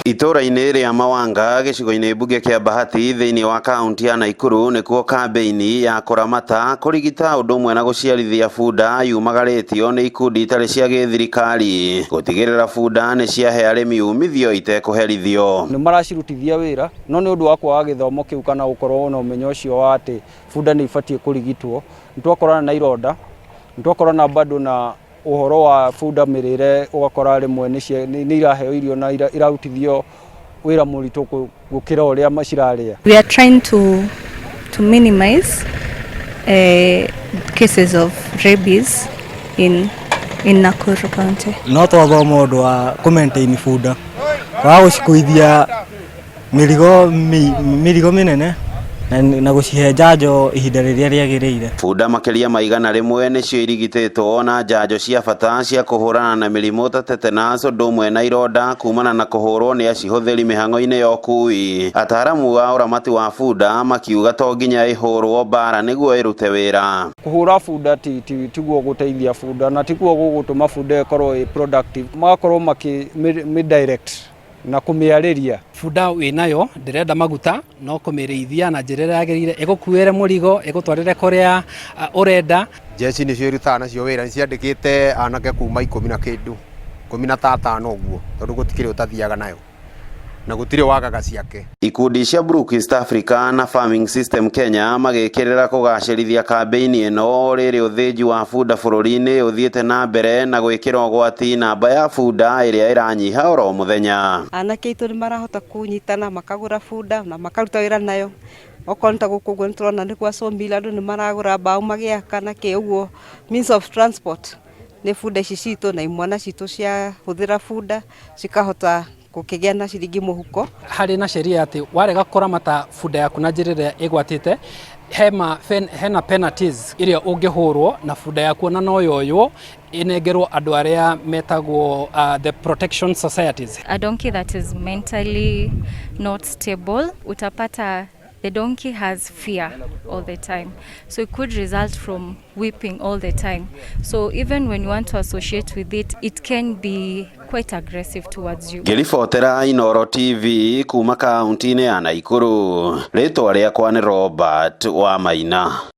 Itũra-inĩ rĩa Mawanga gĩcigo-inĩ mbunge kĩa Bahati thĩinĩ wa kaunti ya Nakuru nĩkuo kambĩini ya kũramata kũrigita ũndũ ũmwe na gũciarithia bunda yumagarĩtio nĩ ikundi itarĩ cia gĩthirikari gũtigĩrĩra bunda nĩ ciahe arĩmi umithio itekũherithio. Nĩ maracirutithia wĩra, no nĩ ũndũ wa kwaga gĩthomo kĩu kana gũkorwo na ũmenyo ũcio wa atĩ bunda nĩ ibatiĩ kũrigitwo, nĩ twakorana na ironda, nĩ twakorana bado na ũhoro wa bunda mĩrĩre, ũgakora rĩmwe nĩ iraheo irio na irarutithio wĩra mũritũ gũkĩra ũrĩa cirarĩa. We are trying to minimize cases of rabies in Nakuru County. No twathoma ũndũ wa kũ maintain bunda, kwaga gũcikuithia mĩrigo mĩrigo mĩnene na gũcihe njanjo ihinda rĩrĩa rĩagĩrĩire. Bunda makĩria ma 100 nĩcio irigitĩtwo na njanjo cia bata cia kũhũrana na mĩrimũ ta tetanus ũndũ ũmwe na ironda kumana na kũhũrwo nĩ acihũthĩri mĩhang'o-inĩ ya ũkui. Ataramu a ũramati wa bunda makiuga to nginya ĩhũrwo mbara nĩguo ĩrute wĩra. Kũhũra bunda tiguo gũteithia bunda na tiguo gũgũtũma bunda ĩkorwo ĩ productive, magakorwo makĩ mĩ direct na kũmĩarĩria. Bunda wĩnayo ndĩrenda maguta, no kũmĩrĩithia na njĩra ĩrĩa yagĩrĩire, ĩgũkuĩre mũrigo, ĩgũtwarĩre kũrĩa ũrenda. Jeshi nĩcio irutaga nacio wĩra, nĩ ciandĩkĩte anake kuma 10 na kĩndũ, 15 ũguo, tondũ gũtikĩrĩ ũtathiaga nayo na gũtirĩ wagaga ciake. Ikundi cia Brook East Africa na Farming System Kenya magĩkĩrĩra kũgacĩrithia kambĩini ĩno rĩrĩ ũthĩnji wa bunda bũrũri-inĩ ũthiĩte na mbere na gwĩkĩra ũgwati namba ya bunda ĩrĩa ĩranyiha oro mũthenya. Anake aitũ nĩ marahota kũnyitana makagũra bunda na makaruta wĩra nayo. Okorwo nĩ ta gũkũ ũguo nĩ tũrona nĩ kwa sawmill, andũ nĩ maragũra mbaũ magĩaka na kĩ ũguo, means of transport nĩ bunda ici citũ, na imwana citũ ciahũthĩra bunda cikahota gũkĩgĩa na ciringi mũhuko. Harĩ na sheria atĩ warega kũramata bunda yaku na njĩra ĩrĩa ĩgwatĩte, hena penalties ĩrĩa ũngĩhũrwo na bunda yaku ona no yoywo ĩnengerwo andũ arĩa metagwo the protection societies. A donkey that is mentally not stable, utapata the donkey has fear all the time. So it could result from whipping all the time. So even when you want to associate with it, it can be quite aggressive towards you. Ngĩribotera Inooro TV kuma kaunti-inĩ ya Nakuru, rĩtwa rĩakwa nĩ Robert Wamaina.